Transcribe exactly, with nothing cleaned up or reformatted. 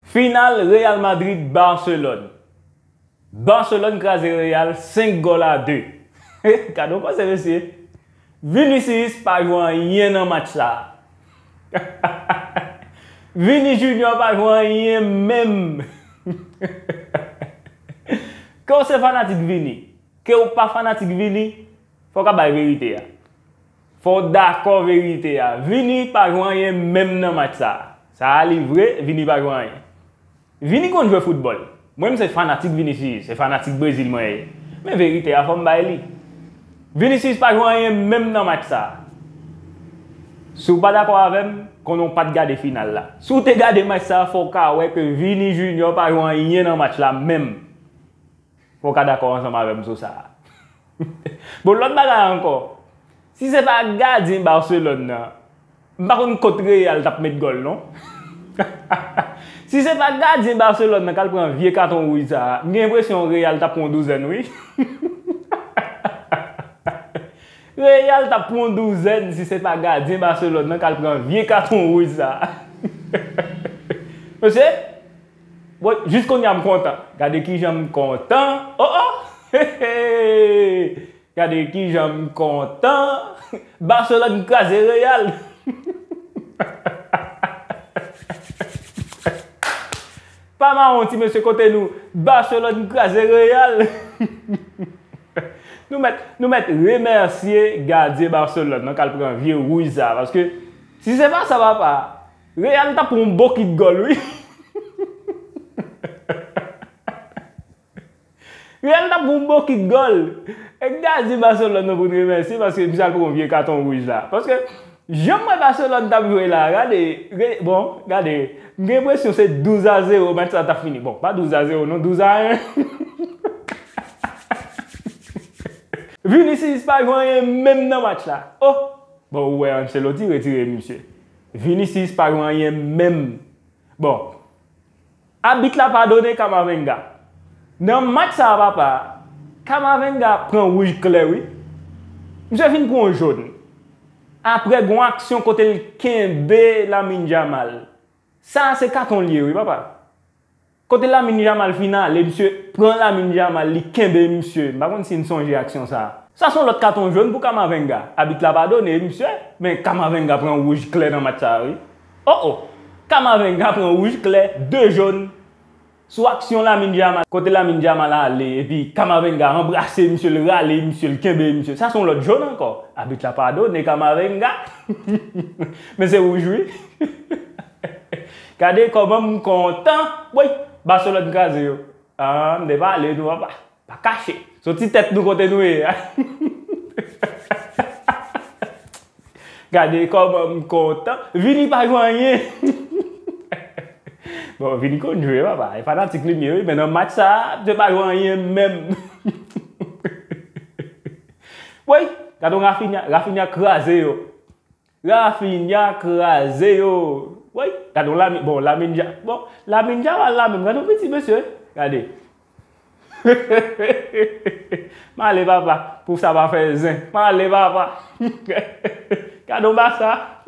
Final Real Madrid-Barcelone. Barcelone kraze Real senk gòl a de. Gade yon kòse, mesye. Vinicius pa jwe anyen nan match sa a. Vini Junior pa jwe anyen menm. Ke w se fanatik Vini, ke w pa fanatik Vini, fò w ka bay verite a. Fò w dakò verite a. Vini pa jwe anyen menm nan match sa a. Sa a li vre, Vini pa jwe anyen. Vini konn jwe foutbòl. Mwen, m se fanatik Vinicius, se fanatik Brezil mwen ye. Men verite a, fò m bay li. Vinicius pa jwe anyen menm nan match sa a. Si w pa dakò avè m, konnen w pa t gade final la. Si w te gade match sa a, fò w ka wè ke Vini Junior pa jwe anyen nan match la menm. Fò w ka dakò ansanm avè m sou sa a. Bon, lòt bagay ankò. Si se pa gadyen Barcelone nan, m pa konn kot Real t ap met gòl, non. Si se pa gadyen Barcelone nan k al pran vye katon wouj sa a, m gen enpresyon Real t ap pran yon douzèn, wi. Real t ap pran yon douzèn si se pa gadyen Barcelone nan k al pran vye katon wouj sa a. Mesye, bon, jis kounye a m kontan. Gade kijan m kontan. Oh, oh! Gade kijan m kontan. Barcelone kraze Real. Pa mawon, ti mesye, kote nou? Barcelone kraze Real. Nou mèt, nou mèt remèsye gadyen Barcelone nan k al pran vye wouj sa a, paske si se pa sa, papa, Real t ap pran yon bokit gòl, wi. Real t ap pran yon bokit gòl. E gadyen Barcelone nan pou n remèsye, paske misye al pran yon vye katon wouj la. Paske jan m wè Barcelone t ap jwe la, gade, re- bon, gade, m gen enpresyon se douz a zewo match la t ap fini. Bon, pa douz a zewo non, douz a en. Vinicius pa jwe anyen menm nan match la. Oh! Bon, ou wè Ancelotti retire misye. Vinicius pa jwe anyen menm. Bon, abit la padone Camavinga. Nan match sa a, papa, Camavinga pran wouj klè, wi. Misye fin pran yon jòn. Apre, gen yon aksyon kote l kenbe Lamine Yamal. Sa a se katon l ye, wi, papa. Kote Lamine Yamal fin ale, misye pran Lamine Yamal, li kenbe misye. M pa konn si n sonje aksyon sa a. Sa se yon lòt katon jòn pou Camavinga. Abit la padone misye, men Camavinga pran wouj klè nan match sa a, wi. Oh, oh! Camavinga pran wouj klè, de jòn. Sou aksyon Lamine Yamal, kote Lamine Yamal ale, epi Camavinga anbrase misye, l rale misye, l kenbe misye. Sa se yon lòt jòn ankò. Abit la padone Camavinga. Men se wouj, wi. Gade kòman m kontan. Woy, Barcelone kraze yo. Ah, m te pale nou, papa. Pa kache. Soti tèt nou kote nou ye a. Gade kòman m kontan. Vini pa jwe anyen. Bon, Vini konn jwe, papa. E fanatik li m ye, wi, men nan match sa a, misye pa jwe anyen menm. Woy, gade yon Rafinha, Rafinha kraze yo. Rafinha kraze yo. Woy, gade yon Lamine, bon, Lamine Ja-, bon, Lamine Yamal la menm, gade yon piti mesye, gade. M ale, papa, pou sa pa fè zen. M ale, papa. Gade yon Barça.